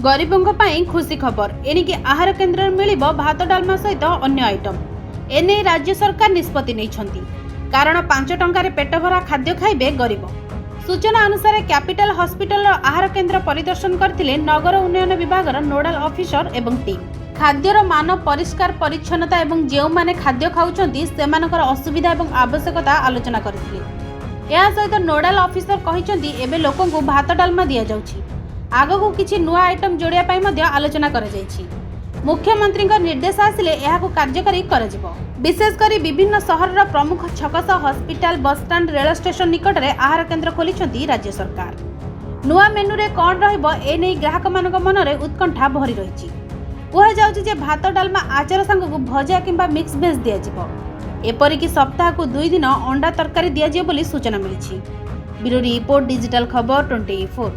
ଗରିବଙ୍କ ପାଇଁ ଖୁସି ଖବର। ଏଣିକି ଆହାର କେନ୍ଦ୍ରରେ ମିଳିବ ଭାତ ଡାଲମା ସହିତ ଅନ୍ୟ ଆଇଟମ୍। ଏନେଇ ରାଜ୍ୟ ସରକାର ନିଷ୍ପତ୍ତି ନେଇଛନ୍ତି, କାରଣ 5 ଟଙ୍କାରେ ପେଟଭରା ଖାଦ୍ୟ ଖାଇବେ ଗରିବ। ସୂଚନା ଅନୁସାରେ, କ୍ୟାପିଟାଲ ହସ୍ପିଟାଲର ଆହାର କେନ୍ଦ୍ର ପରିଦର୍ଶନ କରିଥିଲେ ନଗର ଉନ୍ନୟନ ବିଭାଗର ନୋଡାଲ ଅଫିସର ଏବଂ ଟିମ୍। ଖାଦ୍ୟର ମାନ, ପରିଷ୍କାର ପରିଚ୍ଛନ୍ନତା ଏବଂ ଯେଉଁମାନେ ଖାଦ୍ୟ ଖାଉଛନ୍ତି ସେମାନଙ୍କର ଅସୁବିଧା ଏବଂ ଆବଶ୍ୟକତା ଆଲୋଚନା କରିଥିଲେ। ଏହା ସହିତ ନୋଡାଲ ଅଫିସର କହିଛନ୍ତି, ଏବେ ଲୋକଙ୍କୁ ଭାତ ଡାଲମା ଦିଆଯାଉଛି। ଆଗକୁ କିଛି ନୂଆ ଆଇଟମ୍ ଯୋଡ଼ିବା ପାଇଁ ମଧ୍ୟ ଆଲୋଚନା କରାଯାଇଛି। ମୁଖ୍ୟମନ୍ତ୍ରୀଙ୍କ ନିର୍ଦ୍ଦେଶ ଆସିଲେ ଏହାକୁ କାର୍ଯ୍ୟକାରୀ କରାଯିବ। ବିଶେଷ କରି ବିଭିନ୍ନ ସହରର ପ୍ରମୁଖ ଛକ ସହ ହସ୍ପିଟାଲ, ବସଷ୍ଟାଣ୍ଡ, ରେଳ ଷ୍ଟେସନ ନିକଟରେ ଆହାର କେନ୍ଦ୍ର ଖୋଲିଛନ୍ତି ରାଜ୍ୟ ସରକାର। ନୂଆ ମେନୁରେ କ'ଣ ରହିବ, ଏନେଇ ଗ୍ରାହକମାନଙ୍କ ମନରେ ଉତ୍କଣ୍ଠା ଭରି ରହିଛି। କୁହାଯାଉଛି ଯେ ଭାତ, ଡାଲମା, ଆଚାର ସାଙ୍ଗକୁ ଭଜା କିମ୍ବା ମିକ୍ସ ଭେଜ୍ ଦିଆଯିବ। ଏପରିକି ସପ୍ତାହକୁ 2 ଦିନ ଅଣ୍ଡା ତରକାରୀ ଦିଆଯିବ ବୋଲି ସୂଚନା ମିଳିଛି। ବ୍ୟୁରୋ ରିପୋର୍ଟ, ଡିଜିଟାଲ ଖବର 24।